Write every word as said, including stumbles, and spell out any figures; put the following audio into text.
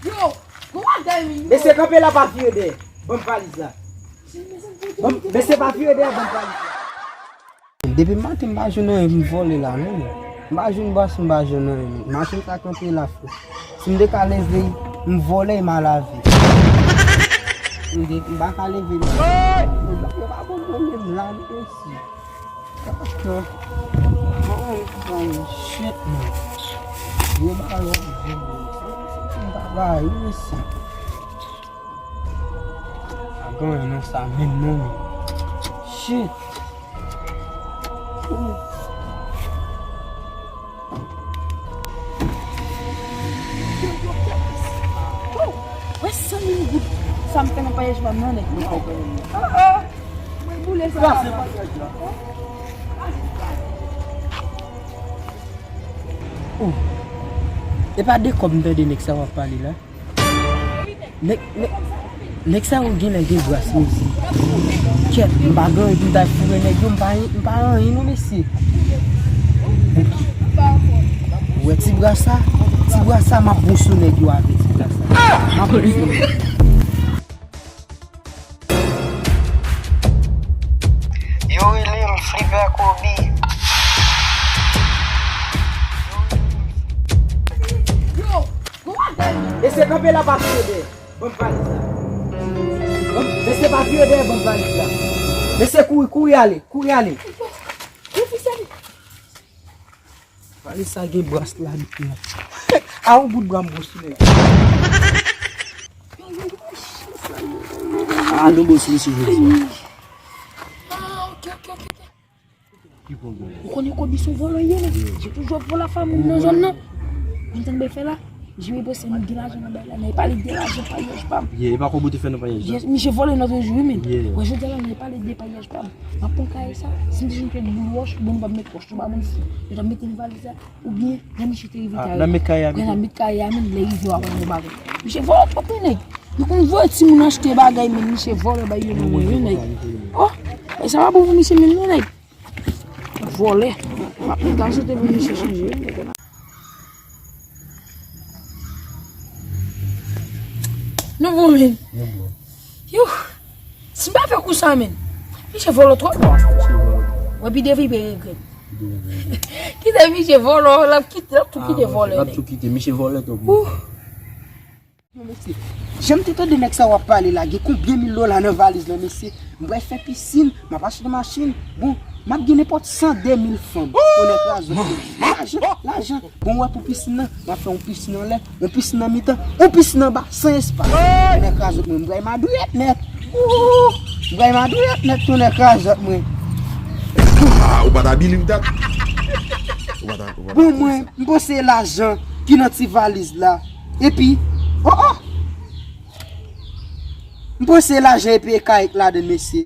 Yo, gwo bagay wi. Mesye, kanpe la, pa vire dèyè. Ban m valiz la. Ban m, mesye, pa vire dèyè, ban m valiz la. Depi maten m pa jwenn anyen, m vòlè la, non. M pa jwenn bwasyon, m pa jwenn anyen, non. Machin sa kanpe la, frè. Si m te ka leve, m vòlè, m a lave. M te, m pa ka leve, non. Yo pa bon mwen menm la, non, mesye. Shit, man. Yo ba yo vin. Ba yo isi. Sa gen nan sa menm non. Shit. Wè san mil goud sa m fè nan payèj pa m nan, nèg. Mwen boule sa. Oh. E pa de kòb m tande nèg sa w ap pale la. Nèg, nèg, nèg sa yo genlè gen bras, mesye. Kèt, m pa gen anyen pou m ta foure nèg yo, m pa, m pa anyen non, mesye. Ou wè ti bras sa? Ti bras sa, m ap bon sou nèg yo avè ti bras sa. M ap bon sou nèg. Yo rele m Flipper Kobe. Yo, gwo bagay. Mesye, kanpe la, pa vire dèyè. Ban m valiz la. Ban m, mesye, pa vire dèyè, ban m valiz la. Mesye, kouri, kouri ale, kouri ale. Yo, yo, Fisanit. Pale sa gen bras ladan. A yon bout bra m bwose nèg. A nou bwose misye jodi a. Ah, ok, ok, ok, ok. Ou konnen Kobe se yon vòlò ye, men. J'ai toujours volé la famille nan zòn nan. Ou konn sa m bay fè la? Jimmy panse nou gen lajan nan bay la, nan pale de lajan payèj pa m. Yeah, e pa kòb ou te fè nan payèj la? Yes, misye vòlè nan toujou, wi, men. Yeah. Wè, jodi a la, nan pale de payèj pa m. M ap pran kay sa, si m te jwenn kèk boul wòch, bon, m p ap met wòch sou ba moun si. Yo t ap mete nan valiz la, oubyen, lè misye te rive kay la. Ah, nan met kay a, men. Nan met kay a, men, lè rive, w ap wè yon bagay. Misye vòlè twòp, wi, nèg. Yo konn voye timoun achte bagay, men misye vòlè bay yo nan men, wi, nèg. Oh, e sa pa bon pou misye menm, non, nèg. Vòlè. M ap met gaz sou tèt misye chanje. Nou bon, men. Nou bon. Yo. Si m pa fè kou sa, men. Misye vòlè twòp. Misye vòlè. Wè, pi devan, pi regrèt. Pi devan, pi regrèt. Kite misye vòlè, l ap kite, l ap tou kite vòlè, nèg. Ah, l ap tou kite. Misye vòlè twòp. Ouh. Non, mesye. Jan m te tande nèg sa w ap pale la, gen konbyen mil dola nan valiz lan, mesye? M pral fè pisin, m ap achte machin. Bon, m ap gen nenpòt san, de mil fanm. Tonnè kraze. Lajan, lajan. Bon, w wè pou pisin nan, m ap fè yon pisin anlè, yon pisin nan mitan, yon pisin anba, san espas. Tonnè kraze mwen, m pral madouyèt nèt. Ouh, m pral madouyèt nèt, tonnè kraze mwen. Ah, ou pa ta believe that? Ou pa ta, ou pa ta. Bon, mwen, m panse lajan ki nan ti valiz la. Epi, oh, oh! M panse lajan epi e kay k ladan, mesye.